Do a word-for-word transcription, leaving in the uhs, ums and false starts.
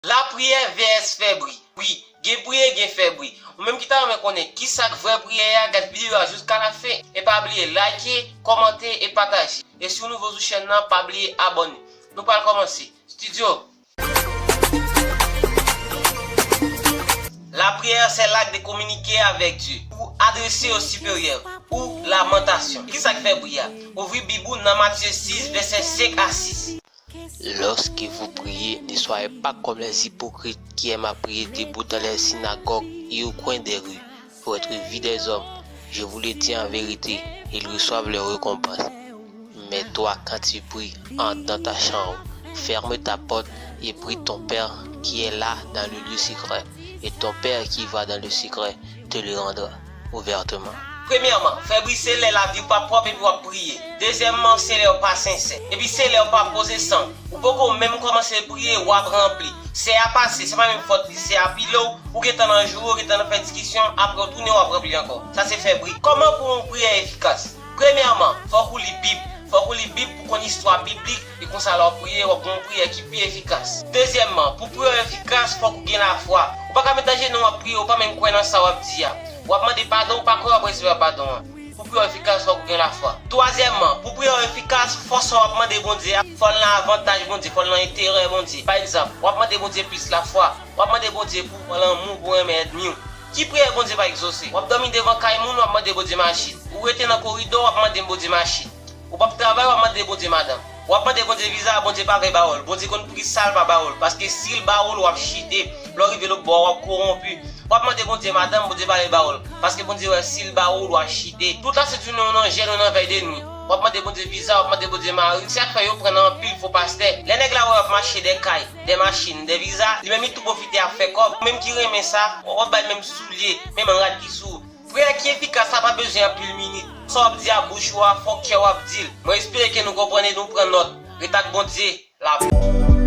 Lapriyè vs fè bri. Wi, gen priye, gen fè bri. Ou menm ki ta renmen konnen kisa k vrè priyè a, gad videyo a jiska lafen. E pa bliye like, kòmante e pataje. E si w nouvo sou chèn nan, pa bliye abòne. Nou pral kòmanse. Studio. La prière, c'est l'acte de communiquer avec Dieu ou adresser au supérieur ou lamentation. Kisa k fè bri a? Ouvri Bib ou nan Matye sis, vèsè senk a sis. Lorsque vous priez, ne soyez pas comme les hypocrites qui aiment à prier debout dans les synagogues et au coin des rues, pour être vus des hommes. Je vous le dis en vérité, ils reçoivent leur récompense. Mais toi, quand tu pries, entre dans ta chambre, ferme ta porte et prie ton Père qui est là dans le lieu secret. Et ton Père qui va dans le secret te le rendra ouvertement. Premyèman, fè bri se lè lavi w pa pwòp epi w ap priye. Dezyèmman, se lè w pa sensè. Epi se lè w pa poze san w. Ou poko menm kòmanse priye, w ap ranpli. Sè a pase, se pa menm fòt li, sè a pile w, ou gentan nan joure, ou gentan nan fè diskisyon, apre w tounen w ap ranpli ankò. Sa se fè bri. Kòman pou yon priyè efikas? Premyèman, fòk ou li Bib. Fòk ou li Bib pou konn istwa biblik, e konsa lè w ap priye, w ap gen yon priyè ki pi efikas. Dezyèmman, pou priyè w efikas, fòk ou gen lafwa. Ou pa ka met ajenou w ap priye, ou pa menm kwè nan sa w ap di a. W ap mande padon, ou pa kwè w ap resevwa padon an. Pou priyè w efikas, fòk ou gen lafwa. Twazyèmman, pou priyè w efikas, fò sa w ap mande Bondye a, fò l nan avantaj Bondye, fò l nan enterè Bondye. Pa egzanp, w ap mande Bondye plis lafwa, w ap mande Bondye pou lanmou, pou renmen ènmi w. Ki priyè Bondye pa egzose? W ap dòmi devan kay moun, w ap mande Bondye machin. Ou rete nan koridò, w ap mande Bondye machin. Ou p ap travay, w ap mande Bondye madanm. W ap mande Bondye viza, Bondye pa vle ba w l. Bondye konn poukisa l pa ba w l. Paske si l ba w l, w ap chite. Lè w rive lòt bò a, w ap kowonpi. W ap mande Bondye madanm, Bondye pa vle ba w l. Paske Bondye wè si l ba w l, w ap chite. Tout lasent jounen, w nan jèn, w nan vèy de nwi. W ap mande Bondye viza, w ap mande Bondye mari. Se sa k fè yo pran nan anpil fo pastè. Lè nèg la wè w ap mache dèyè kay, dèyè machin, dèyè viza, li menm li tou pwofite ap fè kòb. Ou menm ki renmen sa, w ap bay menm soulye, menm rad ki sou ou. Priyè ki efikas la pa bezwen anpil minit. Sa w ap di a bouch ou a, fò kè w ap di l. Mwen espere ke nou konprann e nou pran nòt. Ret ak Bondye. Lapè.